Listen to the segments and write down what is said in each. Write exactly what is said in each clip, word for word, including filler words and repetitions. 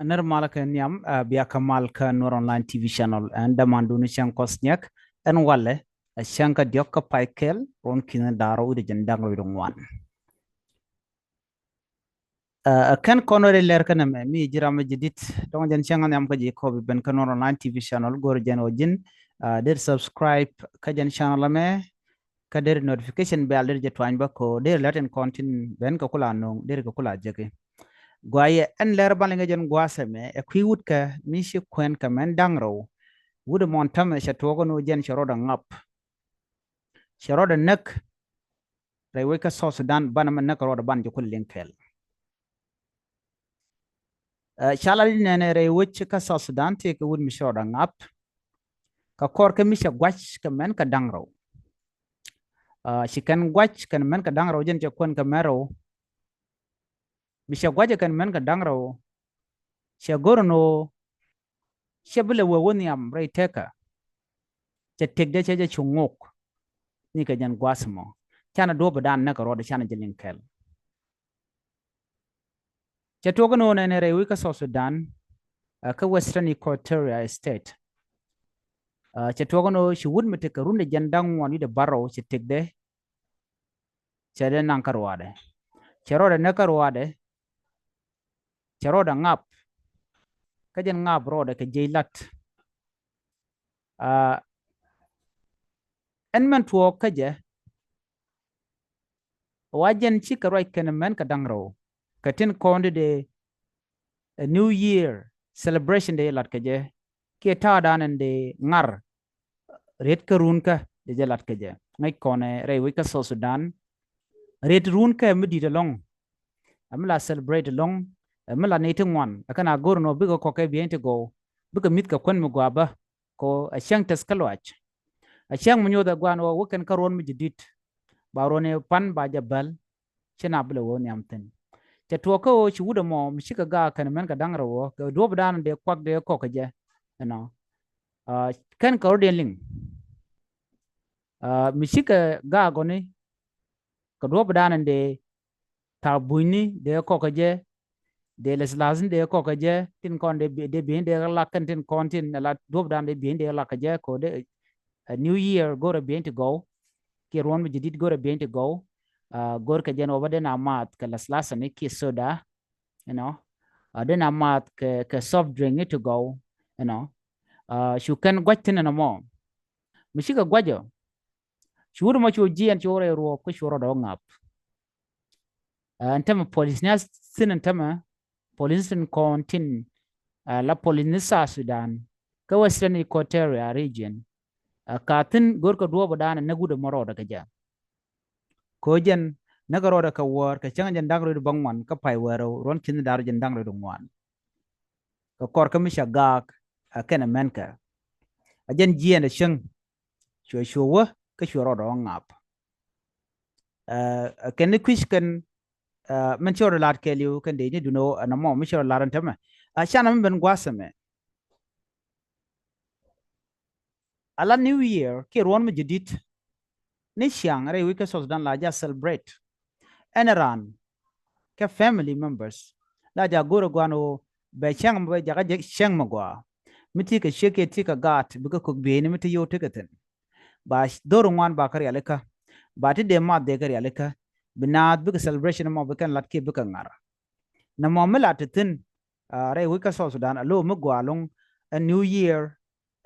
Ner mal kɛ nhiam, ɛ, bia kɛ mal kä Nuer Online T V channel. Ɛn dämandu ni cäŋ kɔs nyɛk, ɛn walɛ, ɛ cäŋ kä diɔk kä pay kɛl, ruɔn ki̱n da̱rɔ wi̱dɛ jɛn da̱ŋ rɛw wi̱dɛ ŋuan. Ɛ, ɛ kɛn kɔn wä ri lɛr kɛn ɛmɛ, mi ji̱ ram mi ji̱ dit, dɔ̱ŋ jɛn cäŋ nhiam kä ji̱ kɔp i̱ ben kä Nuer Online T V channel, go̱r jɛn wä ji̱n, ɛ, der subscribe kä jɛn channel ɛmɛ, kä der notification bell der jɛ tuany bä ko der lɛt in kɔn tin ben kɛ kula no̱o̱ŋ der kɛ kula jeki. Gua yɛ ɛn lɛr ban liŋɛ jɛn guasɛ mɛ ɛ kui̱ wut kɛ mi ci kuɛn kɛ mɛn da̱ŋ rɛw. Wut ɛmɔn tämɛ cɛ tuɔk ɛn wä jɛn cɛ rɔɔdɛ ŋap. Cɛ rɔɔdɛ näk rɛy wec kä South Sudan ban ɛmɛ näk rɔɔdɛ ban jɛ kul liŋ kɛl. Ɛ, ca lat i̱ nɛnɛ rɛy wec kä South Sudan tëëkɛ wut mi ci rɔɔdɛ ŋap. Kä kɔr kä mi cɛ gua̱c kɛ mɛn kɛ da̱ŋ rɛw. Ɛ, ci kɛn gua̱c kɛn mɛn kɛ da̱ŋ rɛw jɛn cɛ kuɛn kɛ mɛn rɛw. Mi cɛ gua̱c kɛn mɛn kɛ da̱ŋ rɛw. Cɛ go̱r ɛn ɣöö cɛ bi lɛ wee wä nhiam rɛy tekä. Cɛ tëkdɛ cɛ jɛ cu ŋok. Ni kɛ jɛn gua̱th mɔ. Canɛ duɔ̱ɔ̱p dan näk kɛ rɔɔdɛ canɛ jɛ liŋ kɛl. Cɛ tuɔk ɛn ɣöö nɛnɛ rɛy wec kä South Sudan, ɛ, kä Western Equatoria State. Ɛ, cɛ tuɔk ɛn ɣöö ci wut mi tekɛ rundɛ jɛn da̱ŋ ŋuan wi̱cdɛ bärɔw cɛ tëkdɛ. Cɛ dee naŋ kä ruaadɛ. Cɛ rɔɔdɛ näk kä ruaadɛ. Cɛ rɔɔdɛ ŋap. Kä jɛn ŋap rɔɔdɛ kɛ jiɛc lat. Ɛ, ɛn mɛn tuɔɔk kä jɛ. Wa jɛn cikɛ ruac kɛn mɛn kɛ da̱ŋ rɛw. Kɛ tin kɔn di dee, ɛ, New Year celebration dee lat kɛ jɛ. Kiɛ ta̱a̱ dan ɛn dee ŋar. Riet kä runkä dee jɛ lat kɛ jɛ. Ŋäc kɔnɛ rɛy wec kä South Sudan. Riet runkä mi di̱t ɛlɔ̱ŋ. Ɛ mi la celebrate ɛlɔ̱ŋ. Ɛ mi la ni ti ŋuan. Ɛ kɛn a go̱r ɛn ɣöö bikɛ kɔkɛ biɛny ti gɔw. Bikɛ mi̱th kɛ kuän mi gɔaa bä. Ko ɛ cäŋ tɛth kä luac. Ɛ cäŋ mi nyoth ɛ guan ɣöö wä kɛn kä ruɔ̱n mi ji̱ di̱t. Ba ruɔ̱n ɛ pan ba jɛ bäl. Ci na bi lɛ wä nhiam thi̱n. Cɛ tuɔɔk kä ɣöö ci wut ɛmɔ mi cikɛ gaak kɛn mɛn kɛ da̱ŋ rɛw ɣöö kɛ duɔ̱ɔ̱p dan dee kuak dee kɔk kɛ jɛ. Ɛnɔ. Ɛ, kɛn kɛ rɔ̱diɛn liŋ. Ɛ, mi cikɛ gaak gɔni kɛ duɔ̱ɔ̱p dan dee thaak bunyni dee kɔk kɛ jɛ. Dee lɛ silathni dee kɔk kɛ jɛ tin kɔn dee bi-, dee bieny dee lak kɛn tin kɔn tin ala duɔ̱p dan dee bieny dee lak kɛ jɛ ko dee, ɛ, New Year go̱rɛ bieny ti gɔw. Kiɛ ruɔ̱n mi ji̱ di̱t go̱rɛ bieny ti gɔw. Ɛ, go̱r kɛ jɛn wä bä dee na maath kɛ lɛ silathni kiɛ soda. You know. Ɛ, dee na maath kɛ, kɛ soft drink ni ti gɔw. You know. Ɛ, cu kɛn gua̱c thi̱n ɛn ɛmɔ. Mi cikɛ gua̱c ɔ. Cu wut ɛmɔ cu jiɛn cu rɛy ruɔp kä cu rɔɔdɛ wä ŋap. Ɛn tämɛ police ni a thi̱n ɛn tämɛ police tin kɔn tin, ɛ, la police ni South Sudan kä Western Equatoria region. Ɛ, ka thi̱n go̱rkɛ duɔ̱ɔ̱p ɛ da̱a̱n ɛ näk wut ɛmɔ rɔɔdɛ kɛ jɛ. Ko̱ jɛn näk rɔɔdɛ kɛ wäär kɛ cäŋ jɛn da̱ŋ rɔɔdɛ bäŋuan kä pay wäär rɛw ruɔ̱n ki̱n da̱r jɛn da̱ŋ rɔɔdɛ ŋuan. Kɛ kɔr kä mi ca gaak ɛ kɛn ɛ mɛnkɛ. Ɛ jɛn jiɛn ɛ cäŋ cuɛ cuɛ wä kä cuɛ rɔɔdɛ wä ŋap. Ɛ, ɛ, kɛn ni kui̱c kɛn, ɛ, min ci rɔ lat kɛɛliw kɛn dee ni duno, ɛ, nɔmɔ mi ci rɔ lat ɛn tämɛ. Ɛ, canɛ mi ben gua̱a̱th ɛmɛ. Ala New Year kiɛ ruɔ̱n mi ji̱ di̱t. Ni ciaŋ rɛy wi̱c kä South Sudan la ja celebrate. Ɛn ran kɛ family members la ja go̱r ɛ gua̱n ɣöö bɛ cäŋ mi bɛ jakä jɛ cäŋ mi gɔaa. Mi ti kɛ ciek kiɛ ti kɛ gaat bikɛ kök bieyni mi ti yio̱w ti kɛ thi̱n. Ba dhor ŋuan ba kä rialikä. Ba ti dee math dee kä rialikä. Bi naath bikɛ celebration mɔ bikɛn lat kiɛ bikɛ ŋa̱r. Nɛ mɔ mi lat ti thi̱n, ah, rɛy wi̱c kä South Sudan, alo mi gɔaa lo̱ŋ, ɛ New Year,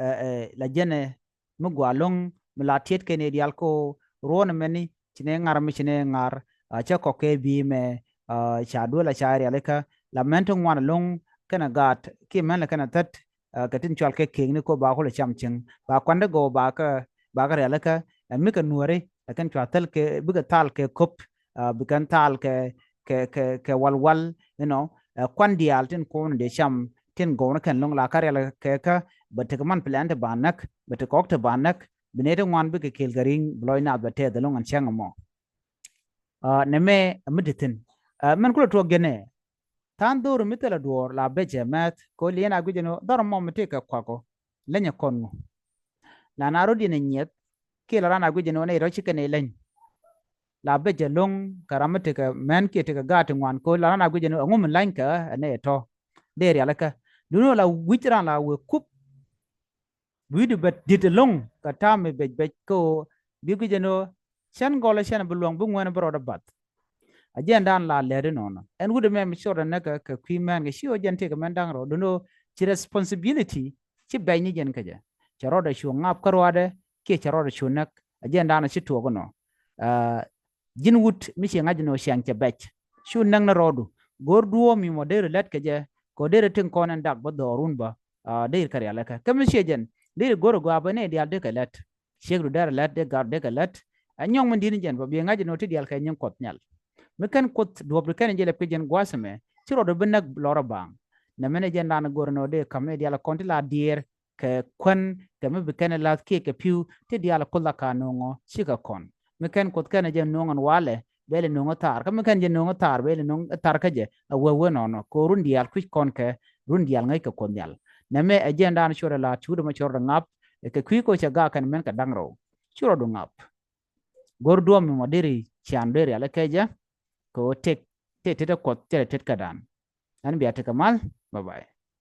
ɛ, ɛ, la jɛnɛ mi gɔaa lo̱ŋ, mi la tiet kɛn i̱ dial ko ruɔ̱n mɛni, ci nɛ ŋa̱r mi ci nɛ ŋa̱r, ah, cɛ kɔk kɛ bi̱i̱ mɛ, ah, ca duel a ca rialikä, la mɛn ti ŋuan lo̱ŋ kɛnɛ gaat, kiɛ mɛn lɛ kɛnɛ thät, ah, kɛ tin cual kɛ kek ni ko ba kulɛ cam cieŋ. Ba kuandɛ gɔw ba kɛ, ba kɛ rialikä, ɛ mi kɛ nuɔri, ɛ kɛn cua thäl kɛ, bikɛ thal kɛ köp, ah, bikɛn thal kɛ, kɛ, kɛ, kɛ walwal, you know, ɛ kuan diaal tin kuɔn dee cam, tin gɔw ni kɛn lo̱ŋ la kä rialikä kɛ kä, bɛ tekɛ man plan ti ba näk, bɛ tekɛ kɔk ti ba näk, bi nɛ ti ŋuan bikɛ kel kɛ ri̱ŋ, bi lɔc naath bɛ tɛth lo̱ŋ ɛn cäŋ ɛmɔ. Ah, nɛmɛ, ɛ mi ti thi̱n. Ah, mɛn kulɛ tuɔɔk jɛnɛ, tha̱a̱ŋ dho̱r mi thilɛ duɔ̱ɔ̱r la becɛ mɛth kɛ ɣöö liɛn a guic ɛn ɣöö dhɔr ɛmɔ mi tëëkɛ kuak ɔ leny ɛ kɔn ŋu. La na rɔ̱diɛn ɛ nyiɛth kiɛ la raan a guic ɛn ɣöö nɛy rɔ̱ ci kɛn ɛ leny. La becɛ lo̱ŋ kɛ ram mi tëëkɛ mɛn kiɛ tëëkɛ gaat ti ŋuan kɛ ɣöö la raan a guic ɛn ɣöö ɛŋu mi lany kɛ ɣä ɛ nɛy ɛ tɔ̱. dee rialikä. Duŋni ɣöö la wi̱c ran la wëë kup wi̱cdu bɛ di̱t ɛlɔ̱ŋ kɛ ta̱a̱ mi bɛc bɛc kä ɣöö bi gui̱c ɛn ɣöö cɛn gɔlä cɛn bi luɔ̱ŋ bi ŋuɛ̈n bi rɔɔdɛ bath. A jɛn dan la lɛt inɔnɔ ɛn wut ɛmɛ mi ci rɔɔdɛ näk kɛ kui̱ mɛn kɛ ci ɣöö jɛn tëëkɛ mɛn da̱ŋ rɔɔd duŋni ɣöö ci responsibility ci bɛc ni jɛn kä jɛ. Cɛ rɔɔdɛ cu ŋa̱p kä ruaadɛ kiɛ cɛ rɔɔdɛ cu näk. A jɛn dan ci tuɔɔk inɔ. Ji̱n wut mi ci ŋa̱c inɔ ciaŋ cɛ bɛc cu näk ni rɔɔdu. Go̱r duɔ̱ɔ̱p mi mɔ deri lät kɛ jɛ kɛ ɣöö deri tiŋ kɔn ɛn dak bä dhɔɔrun bä. Deri kɛ rialikä kä mi ciɛ jɛn deri go̱r ɛ gɔaa bä nɛy diaal dekɛ lät. Ciekdu derɛ lät dee gat dekɛ lät. Ɛ nyɔŋ min di̱t ni jɛn bä bi ŋa̱c inɔ ti diaal kɛ nyin Kuɔth Nhial. Mi kɛn Kuoth duɔ̱ɔ̱pdu kɛn jɛ lɛp kɛ jɛn gua̱a̱th ɛmɛ ci rɔɔdu bi näk lɔrä baaŋ. Nɛ mɛn ɛ jɛn dan go̱r inɔ dee ka̱m nɛy diaal kɔn ti la diɛɛr kɛ kuän kɛ mi bi kɛn la̱th kiɛ kɛ pi̱w ti diaal Kuoth la ka no̱o̱ŋɔ cikɛ kɔn. Mi kɛn Kuoth kɛn jɛ no̱o̱ŋ ɛn walɛ bɛl ɛ no̱o̱ŋ ɛ thaar kä mi kɛn jɛ no̱o̱ŋ ɛ thaar bɛl ɛ no̱o̱ŋ ɛ thaar kä jɛ. A wee wee nɔnɔ kɛ ɣöö run diaal kui̱c kɔn kɛ run diaal ŋäc kɛ Kuoth Nhial. Nɛmɛ ɛ jɛn dan cuɔrɛ la cuudɛ mɛ cuɔrɛ ŋa̱p kɛ kui̱ kɛ cɛ gak kɛn mɛn kɛ da̱ŋ rɛw. Cuɔrɛ du ŋa̱p. Go̱r duɔ̱ɔ̱p mi mɔ deri ciaŋ dee rialikä jɛ kɛ ɣöö tëk tëë tet ɛ Kuɔth cɛ rɛ tet kä dan. Ɛn bia tekɛ mal. Bye bye.